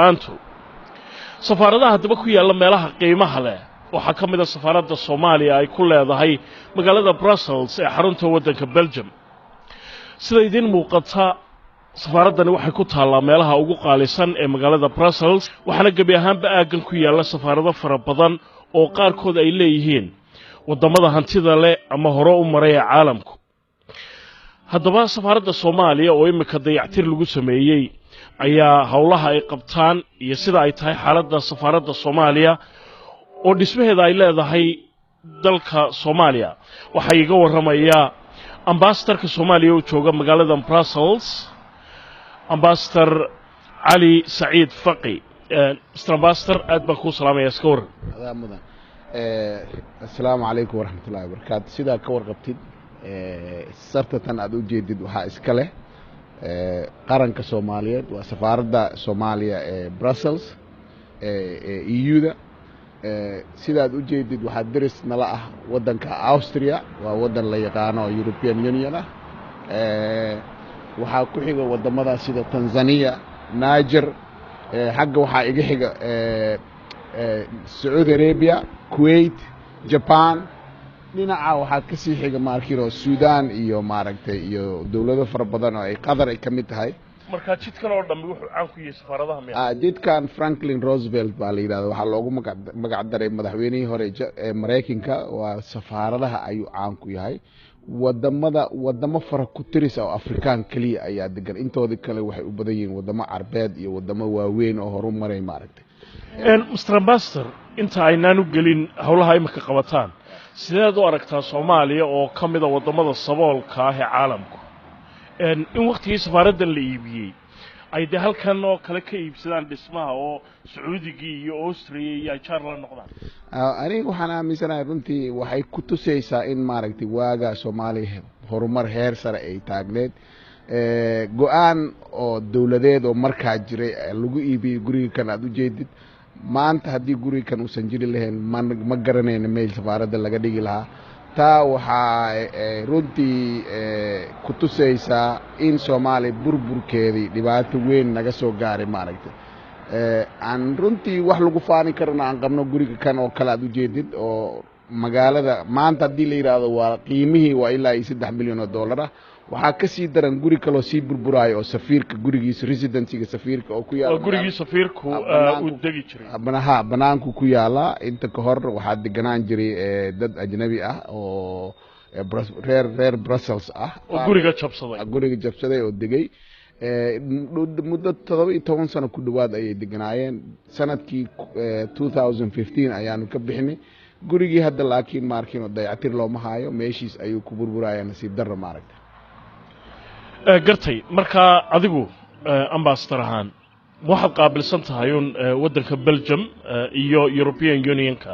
Aantu safaaradaha haddaba ku yaalla meelaha qiimaha leh waxaa ka mid a safaaradda Soomaaliya ay ku leedahay magaalada Brussels ee xarunta waddanka Belgium. Sida idiin muuqata, safaaraddani waxay ku taallaa meelaha ugu qaalisan ee magaalada Brussels, waxaana gebi ahaanba aaggan ku yaalla safaarado fara badan oo qaarkood ay leeyihiin waddamada hantida leh ama hore u maray ee caalamku. Haddaba safaaradda Soomaaliya oo iminka dayactir lagu sameeyey ayaa howlaha ay qabtaan iyo sida ay tahay xaaladda safaaradda Soomaaliya oo dhismaheeda ay leedahay dalka Soomaaliya waxaa iiga warramayaa ambasadorka Soomaaliya oo jooga magaalada Brussels, Ambassador Cali Saciid Faqi. Mr Ambassador, aad baan kuu salaamaya, iska warran. Adaa mudan. Assalaamu calaykum waraxmat ullahi wabarakaatu. Sidaa ka warqabtid, sartatan aad u jeedid waxaa iska leh qaranka Soomaaliyeed, waa safaaradda Soomaaliya ee Brussels ee EU-da. Sidaad u jeedid, waxaa deris nala ah waddanka Austria, waa waddan la yaqaano oo European Union ah. Waxaa ku xiga waddamada sida Tanzania, Niger, xagga waxaa iga xiga Sacuudi Arabia, Kuwait, Japan. Dhinaca waxaa ka sii xiga maarkiro Sudan iyo maaragtay iyo dowlado fara badan oo ay Qatar ay ka mid tahay. Marka jidkan oo dhammi wuxuu caan ku yahay safaaradaha miya? Jidkan Franklin Roosevelt baa la yidhahda, waxaa loogu magac daray madaxweynihii hore ee Maraykanka. Waa safaaradaha ayuu caan ku yahay. Wadamada wadamo fara ku tiris oo Afrikaan keliya ayaa degan, intoodii kale waxay u badan yihiin wadamo Carbeed iyo wadamo waaweyn oo horu maray maaragtay. Mr Ambassador, inta aynaan u gelin howlaha imika qabataan, sideed u aragtaa Soomaaliya oo ka mida waddamada saboolka ah ee caalamku in wakhtigii safaaraddan la iibiyey ay dee halkan oo kale ka iibsadaan dhismaha oo Sacuudigii iyo Austria iyo ay jaar la noqdaan? Aniga waxaan aaminsanahay runtii waxay ku tusaysaa in maaragtay waaga Soomaaliya horumar heer sare ay taagneed, go-aan oo dowladeed oo markaa jiray lagu iibiyey guriga kan aad ujeedid. Maanta haddii guriga kan uusan jiri lahayn, ma garanayno meel safaaradda laga dhigi lahaa. Taa waxaa runtii ku tusaysaa in Soomaaliya burburkeedii dhibaato weyn naga soo gaaray maaragtay, aan runtii wax lagu faani karana aan qabno guriga kan oo kale aad ujeedid oo magaalada maanta haddii la yidhaahdo waa qiimihii waa ilaa iyo 3 milyan oo dollar ah. Waxaa ka sii daran guri kaloo sii burburaayo oo safiirka gurigiisa, residencyga safiirka oo ku yaala. Waa gurigii safiirku uu degi jiray. Ha, banaanku ku yaala. Inta ka hor waxaa deganaan jiray dad ajnabi ah oo reer Brussels ah. Oo guriga jabsaday. Guriga jabsaday oo degay muddo 17 sano ku dhowaad ayay deganaayeen. Sanadkii 2015 ayaanu ka bixinay gurigii hadda, laakiin maarkiin dayactir looma haayo, meeshiis ayuu ku burburaya, nasiib darro maaragta. Gartay. Markaa adigu ambassador ahaan waxaad qaabilsan tahay un waddanka Belgium iyo European Unionka,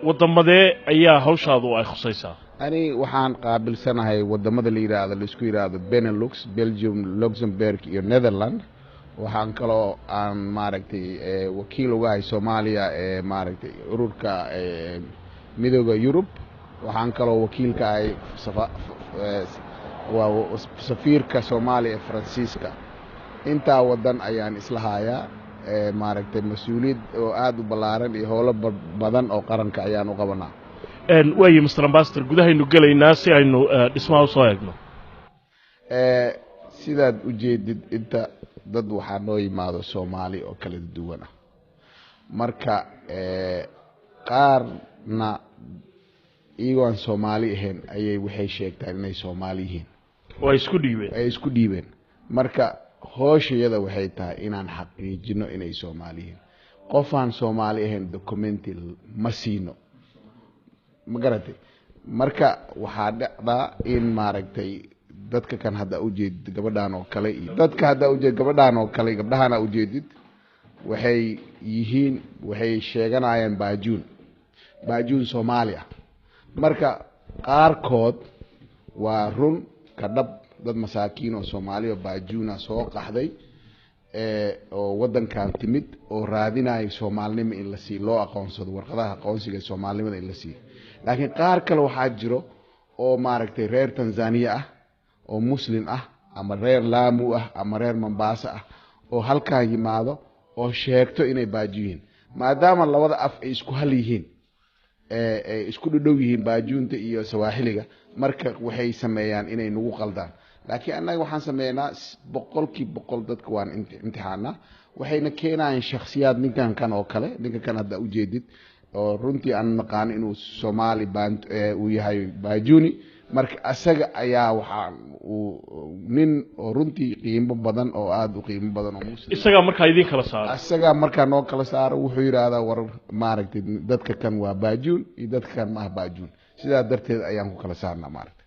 waddamadee ayaa hawshaadu ay khusaysaa? Ani waxaan qaabilsanahay wadamada la yidhaahdo, laisku yidhaahdo Benelux, Belgium, Luxembourg iyo Netherland. Waxaan kaloo aan maaragtay wakiil uga ahay Soomaaliya ee maaragtay ururka Midooda Yurub. Waxaan kaloo wakiil ka ahay, waa safiirka Soomaaliya ee Faransiiska. Intaa waddan ayaan isla hayaa maaragtay, mas-uuliyad oo aada u ballaaran iyo howlo badan oo qaranka ayaan u qabanaa. Waayo Mr Ambassador, gudahaynu gelaynaa si aynu dhismaha usoo eegno. Sidaad u jeedid, inta dad waxaa noo yimaado Soomaali oo kala duwan ah. Marka qaarna iyagoo aan Soomaali ahayn ayay waxay sheegtaan inay Soomaali yihiin. Oo ay isku dhiibeen. Ay isku dhiibeen. Marka hooshayada waxay tahay inaan xaqiijino inay Soomaali yihiin. Qofaan Soomaali ahayn documenti ma siino, ma garatay? Marka waxaa dhacdaa in maaragtay dadka kan hadda ujeedid, gabadhan oo kale, iyo dadka hadda ujeed gabadhan oo kale, gabdhahana ujeedid, waxay yihiin, waxay sheeganayaan baajuun Soomaali ah. Marka qaarkood waa run ka dhab, dad masaakiin oo Soomaali oo baajuuna soo qaxday oo waddankan timid oo raadinayo Soomaalinimo in la siiyo, loo aqoonsado warqadaha aqoonsiga ee Soomaalinimada in la siiyo. Laakiin qaar kale waxaa jiro oo maaragtay reer Tanzania ah oo Muslim ah ama reer Laamu ah ama reer Mombasa ah oo halkan yimaado. oo sheegto inay Baajuun yihiin, maadaama labada af ay isku hal yihiin, ay isku dhudhow yihiin Baajuunta iyo Sawaaxiliga. Marka waxay sameeyaan inay nagu qaldaan, laakiin annaga waxaan sameynaa 100% dadka waan imtixaanaa. Waxayna keenayaan shakhsiyaad, ninkan kan oo kale, ninka kan hadda ujeedid, oo runtii aan naqaano inuu Soomaali uu yahay Baajuni. Marka asaga ayaa waxaa uu nin oo runtii qiimo badan oo aada u qiimo badan oo Muslim. Isagaa markaa idiin kala saara? Isagaa markaa noo kala saaro. Wuxuu yidhaahdaa, war maaragtay, dadka kan waa Baajuun iyo dadka kan ma ah Baajuun. Sidaa darteed ayaan ku kala saarnaa, maaragtay.